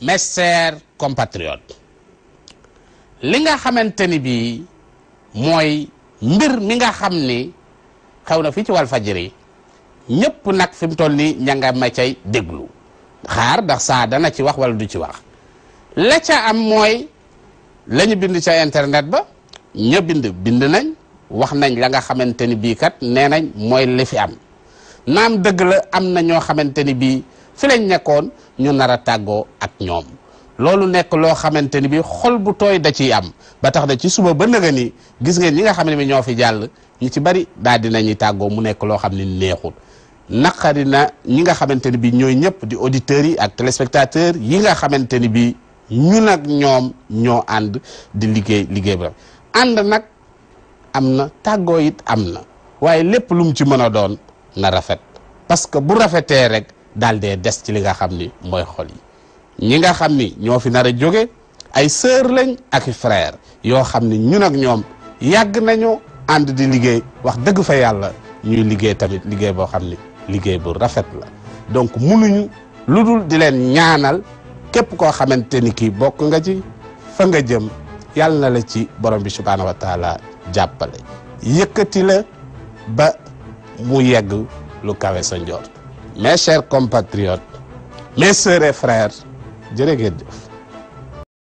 mes chers compatriotes li nga xamante ni bii mooy mbir mi nga xam ni xew na fii ci Walfadjri ñëpp nag fi mu toll nii ña nga ma cay déglu xaar ndax saa dana ci wax wala du ci wax la ca am mooy la ñu bind ca internet ba ña bind nañ wax nañ la nga xamante ni bii kat nee nañ mooy li fi am naam dëgg la am na ñoo xamante ni bii fi lañ nekkoon ñu nar a tàggoo ak ñoom loolu nekk loo xamante ni bii xol bu tooy da ciy am ba tax na ci suba ba nëga ni gis ngeen ñi nga xam ne bi ñoo fi jàll ñu ci bari daal dinañuy tàggoo mu nekk loo xam ne neexul naqari na ñi nga xamante ni bii ñooy ñëpp di auditeurs yi ak téléspectateurs yi nga xamante ni bii ñun ak ñoom ñoo ànd di liggéey ba ànd nag am na tàggoo it am na waaye lépp lu mu ci mën a doon na rafet parce que bu rafetee rek daal dee des ci li nga xam ni mooy xol yi ñi nga xam ni ñoo fi nar a jóge ay sœur lañ ak i frère yoo xam ni ñun ak ñoom yàgg nañu ànd di liggéey wax dëgg fa yàlla ñuy liggéey tamit liggéey boo xam ni liggéey bu rafet la donc munuñu lu dul di leen ñaanal képp koo xamante ni kii bokk nga ci fa nga jëm yàlla na la ci borom bi subhaanahu wa taala jàppale yëkkati la ba mu yegg lu kawe sa njort mes chers compatriotes mes sœurs et frères jërë ngeen jëf